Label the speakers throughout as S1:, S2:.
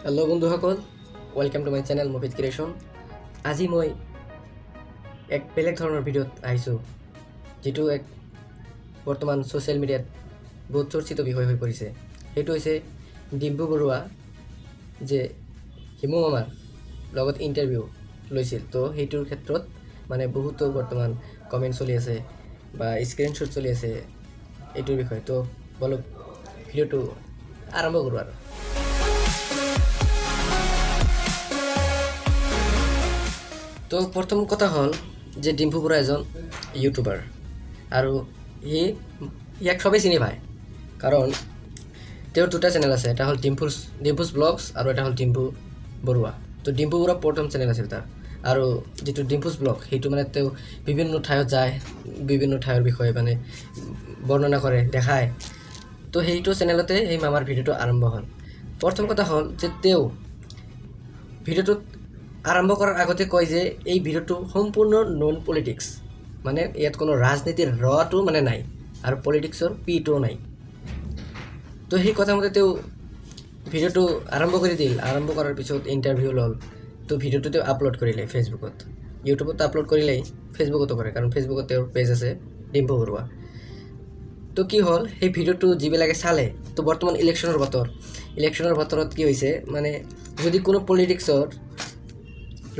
S1: Hello' বন্ধুসকল, welcome to my channel Mufid creation. আজি মই এক বেলেগ ধৰণৰ ভিডিঅ'ত আহিছোঁ, যিটো এক বৰ্তমান ছ'চিয়েল মিডিয়াত বহুত চৰ্চিত বিষয় হৈ পৰিছে। সেইটো হৈছে ডিম্পু বৰুৱা যে হিমু মামাৰ লগত ইণ্টাৰভিউ লৈছিল। তো সেইটোৰ ক্ষেত্ৰত মানে বহুতো বৰ্তমান কমেণ্ট চলি আছে বা স্ক্ৰীনশ্বট চলি আছে এইটোৰ বিষয়ে। তো বলক, ভিডিঅ'টো আৰম্ভ কৰোঁ। আৰু তো প্ৰথম কথা হ'ল যে ডিম্পু বৰুৱা এজন ইউটিউবাৰ আৰু ইয়াক চবেই চিনি পায়, কাৰণ তেওঁৰ দুটা চেনেল আছে। এটা হ'ল ডিম্পুছ ব্লগছ আৰু এটা হ'ল ডিম্পু বৰুৱা। তো ডিম্পু বৰুৱা প্ৰথম চেনেল আছিল তাৰ আৰু যিটো ডিম্পুছ ব্লগ, সেইটো মানে তেওঁ বিভিন্ন ঠাইত যায়, বিভিন্ন ঠাইৰ বিষয়ে মানে বৰ্ণনা কৰে, দেখায়। তো সেইটো চেনেলতে সেই মামাৰ ভিডিঅ'টো আৰম্ভ হ'ল। প্ৰথম কথা হ'ল যে তেওঁ ভিডিঅ'টোত আৰম্ভ কৰাৰ আগতে কয় যে এই ভিডিঅ'টো সম্পূৰ্ণ নন পলিটিক্স, মানে ইয়াত কোনো ৰাজনীতিৰ ৰটো মানে নাই আৰু পলিটিক্সৰ পিটোও নাই। তো সেই কথামতে তেওঁ ভিডিঅ'টো আৰম্ভ কৰি দিল। আৰম্ভ কৰাৰ পিছত ইণ্টাৰভিউ ল'ল। তো ভিডিঅ'টো তেওঁ আপলোড কৰিলে ফেচবুকত। ইউটিউবত আপলোড কৰিলেই, ফেচবুকতো কৰে, কাৰণ ফেচবুকত তেওঁৰ পেজ আছে ডিম্পু বৰুৱা। তো কি হ'ল, সেই ভিডিঅ'টো যিবিলাকে চালে, তো বৰ্তমান ইলেকশ্যনৰ বতৰ। ইলেকশ্যনৰ বতৰত কি হৈছে, মানে যদি কোনো পলিটিক্সৰ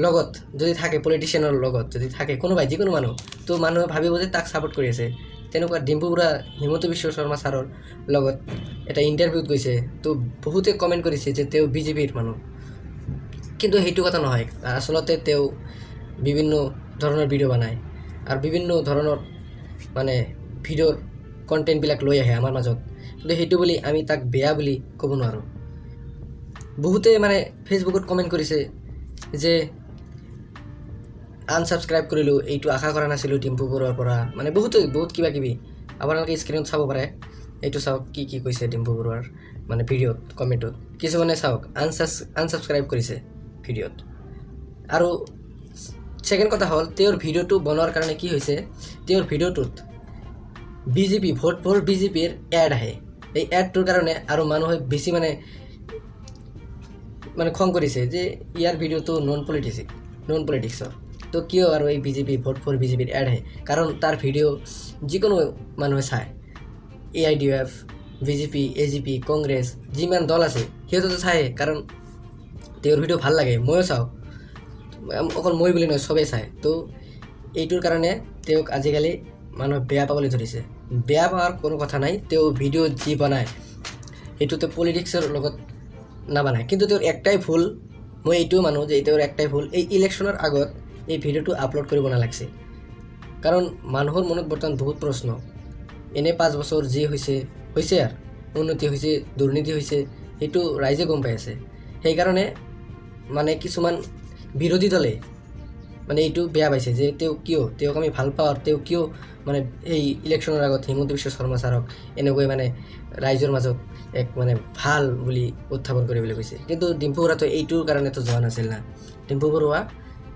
S1: লগত যদি থাকে, পলিটিচিয়ানৰ লগত যদি থাকে কোনোবাই, যিকোনো মানুহ, তো মানুহে ভাবিব যে তাক ছাপোৰ্ট কৰি আছে। তেনেকুৱা ডিম্পু বৰুৱা হিমন্ত বিশ্ব শৰ্মা ছাৰৰ লগত এটা ইণ্টাৰভিউত গৈছে। তো বহুতে কমেণ্ট কৰিছে যে তেওঁ বিজেপিৰ মানুহ, কিন্তু সেইটো কথা নহয়। আচলতে তেওঁ বিভিন্ন ধৰণৰ ভিডিঅ' বনায় আৰু বিভিন্ন ধৰণৰ মানে ভিডিঅ'ৰ কণ্টেণ্টবিলাক লৈ আহে আমাৰ মাজত। কিন্তু সেইটো বুলি আমি তাক বেয়া বুলি ক'ব নোৱাৰোঁ। বহুতে মানে ফেচবুকত কমেণ্ট কৰিছে যে আনছাবস্ক্ৰাইব কৰিলোঁ, এইটো আশা কৰা নাছিলোঁ ডিম্পু বৰুৱাৰ পৰা। মানে বহুতে বহুত কিবা কিবি, আপোনালোকে স্ক্ৰীণত চাব পাৰে। এইটো চাওক, কি কি কৈছে ডিম্পু বৰুৱাৰ মানে ভিডিঅ'ত কমেণ্টত। কিছুমানে চাওক আনছাবস্ক্ৰাইব কৰিছে ভিডিঅ'ত। আৰু ছেকেণ্ড কথা হ'ল, তেওঁৰ ভিডিঅ'টো বনোৱাৰ কাৰণে কি হৈছে, তেওঁৰ ভিডিঅ'টোত বিজেপি, ভোট ফৰ বিজেপিৰ এড আহে। এই এডটোৰ কাৰণে আৰু মানুহে বেছি মানে মানে খং কৰিছে যে ইয়াৰ ভিডিঅ'টো নন পলিটিক্সৰ, তো কিয় আৰু এই বিজেপি, ভোট ফৰ বিজেপিৰ এড আহে? কাৰণ তাৰ ভিডিঅ' যিকোনো মানুহে চায়, এআইডিএফ, বিজেপি, এজিপি, কংগ্ৰেছ, যিমান দল আছে সিহঁতেতো চায়, কাৰণ তেওঁৰ ভিডিঅ' ভাল লাগে। ময়ো চাওঁ, অকল মই বুলি নহয়, চবেই চায়। তো এইটোৰ কাৰণে তেওঁক আজিকালি মানুহে বেয়া পাবলৈ ধৰিছে। বেয়া পোৱাৰ কোনো কথা নাই। তেওঁ ভিডিঅ' যি বনায়, সেইটোতে পলিটিক্সৰ লগত নাবানায়। কিন্তু তেওঁৰ একটাই ভুল, মই এইটোও মানো যে তেওঁৰ একটাই ভুল, এই ইলেকশ্যনৰ আগত এই ভিডিঅ'টো আপলোড কৰিব নালাগিছিল, কাৰণ মানুহৰ মনত বৰ্তমান বহুত প্ৰশ্ন। এনে 5 বছৰ যি হৈছে হৈছে আৰু উন্নতি হৈছে, দুৰ্নীতি হৈছে, সেইটো ৰাইজে গম পাই আছে। সেইকাৰণে মানে কিছুমান বিৰোধী দলে মানে এইটো বেয়া পাইছে যে তেওঁ কিয়, তেওঁক আমি ভাল পাওঁ আৰু তেওঁ কিয় মানে এই ইলেকশ্যনৰ আগত হিমন্ত বিশ্ব শৰ্মা ছাৰক এনেকৈ মানে ৰাইজৰ মাজত এক মানে ভাল বুলি উত্থাপন কৰিবলৈ গৈছে। কিন্তু ডিম্পু বৰুৱাটো এইটোৰ কাৰণেতো যোৱা নাছিল না। ডিম্পু বৰুৱা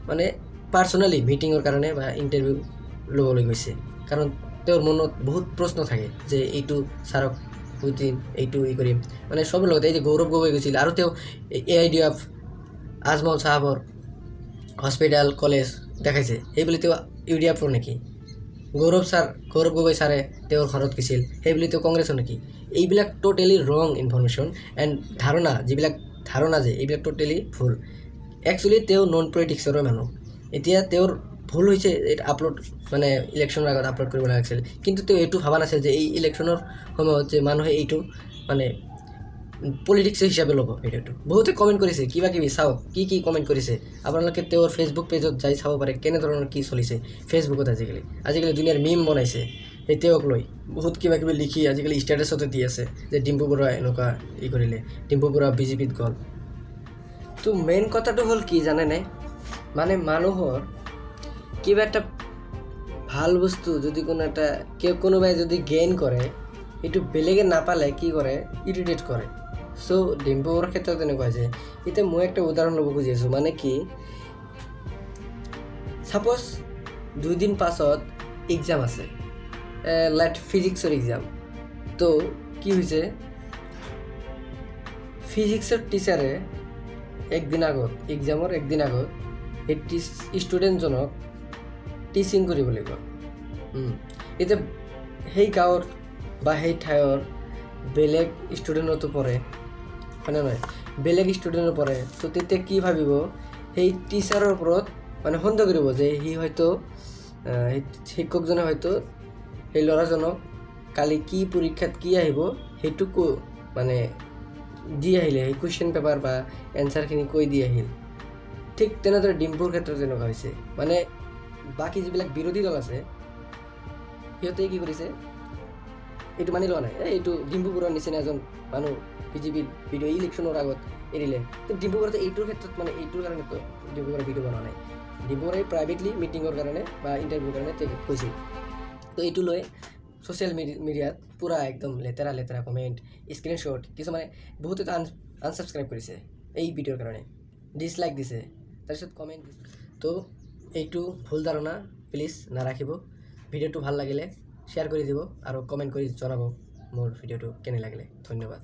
S1: মানে পাৰ্চনেলি মিটিঙৰ কাৰণে বা ইণ্টাৰভিউ ল'বলৈ গৈছে, কাৰণ তেওঁৰ মনত বহুত প্ৰশ্ন থাকে যে এইটো ছাৰক সুধিম, এইটো ই কৰিম, মানে চবৰ লগত। এই যে গৌৰৱ গগৈ গৈছিল আৰু তেওঁ এআইডিএফ আজমল চাহাবৰ হস্পিটেল, কলেজ দেখাইছে, সেইবুলি তেওঁ ইউডিএফৰ নেকি? গৌৰৱ ছাৰ, গৌৰৱ গগৈ ছাৰে তেওঁৰ ঘৰত গৈছিল, সেইবুলি তেওঁ কংগ্ৰেছৰ নেকি? এইবিলাক ট'টেলি ৰং ইনফৰমেশ্যন এণ্ড ধাৰণা, যিবিলাক ধাৰণা যে এইবিলাক ট'টেলি ভুল। একচুৱেলি তেওঁ নন পলিটিক্সৰে মানুহ। এতিয়া তেওঁৰ ভুল হৈছে আপলোড, মানে ইলেকশ্যনৰ আগত আপলোড কৰিব লাগিছিল। কিন্তু তেওঁ এইটো ভবা নাছিল যে এই ইলেকশ্যনৰ সময়ত যে মানুহে এইটো মানে পলিটিক্স হিচাপে ল'ব ভিডিঅ'টো। বহুতে কমেণ্ট কৰিছে কিবা কিবি। চাওক কি কি কমেণ্ট কৰিছে। আপোনালোকে তেওঁৰ ফেচবুক পেজত যাই চাব পাৰে কেনেধৰণৰ কি চলিছে ফেচবুকত। আজিকালি আজিকালি দুনিয়াৰ মিম বনাইছে সেই তেওঁক লৈ, বহুত কিবা কিবি লিখি আজিকালি ষ্টেটাছতে দি আছে যে ডিম্পু বৰুৱা এনেকুৱা ই কৰিলে, ডিম্পু বৰুৱা বিজেপিত গ'ল। তো মেইন কথাটো হ'ল কি জানেনে, মানে মানুহৰ কিবা এটা ভাল বস্তু যদি কোনো এটা কোনোবাই যদি গেইন কৰে, সেইটো বেলেগে নাপালে কি কৰে? ইৰিটেট কৰে। চ' ডিম্পু বৰুৱাৰ ক্ষেত্ৰত তেনেকুৱা হৈছে। এতিয়া মই একটা উদাহৰণ ল'ব খুজি আছোঁ, মানে কি, ছাপ'জ 2 দিন পাছত এক্সাম আছে, লেট ফিজিক্সৰ এক্সাম। তো কি হৈছে? ফিজিক্সৰ টিচাৰে একদিন আগত, এক্সামৰ একদিন আগত সেই ষ্টুডেণ্টজনক টিচিং কৰিব লাগিব। এতিয়া সেই গাঁৱৰ বা সেই ঠাইৰ বেলেগ ষ্টুডেণ্টতো পঢ়ে, হয়নে নহয়? বেলেগ ষ্টুডেণ্টো পঢ়ে। তো তেতিয়া কি ভাবিব? সেই টিচাৰৰ ওপৰত মানে সন্দেহ কৰিব যে সি হয়তো, সেই শিক্ষকজনে হয়তো সেই ল'ৰাজনক কালি কি পৰীক্ষাত কি আহিব সেইটোকো মানে দি আহিলে, সেই কুৱেশ্যন পেপাৰ বা এনচাৰখিনি কৈ দি আহিল। ঠিক তেনেদৰে ডিম্পুৰ ক্ষেত্ৰত তেনেকুৱা হৈছে। মানে বাকী যিবিলাক বিৰোধী দল আছে, সিহঁতে কি কৰিছে, এইটো মানি লোৱা নাই। এই এইটো ডিম্পু বৰুৱাৰ নিচিনা এজন মানুহ বিজেপিৰ ভিডিঅ' ইলেকশ্যনৰ আগত এৰিলে। তো ডিম্পু বৰুৱাটো এইটোৰ ক্ষেত্ৰত, মানে এইটোৰ কাৰণেতো ডিম্পু বৰুৱাই ভিডিঅ' বনোৱা নাই। ডিম্পু বৰুৱাই প্ৰাইভেটলি মিটিঙৰ কাৰণে বা ইণ্টাৰভিউৰ কাৰণে তেখেত কৈছিল। তো এইটো লৈ ছ'চিয়েল মিডিয়াত পূৰা একদম লেতেৰা লেতেৰা কমেণ্ট, স্ক্ৰীনশ্বট, কিছুমানে বহুতে আনছাবস্ক্ৰাইব কৰিছে এই ভিডিঅ'ৰ কাৰণে, ডিছলাইক দিছে, তাৰপিছত কমেণ্ট দিছে। তো এইটো ভুল ধাৰণা প্লিজ নাৰাখিব। ভিডিঅ'টো ভাল লাগিলে শ্বেয়াৰ কৰি দিব আৰু কমেণ্ট কৰি জনাব মোৰ ভিডিঅ'টো কেনে লাগিলে। ধন্যবাদ।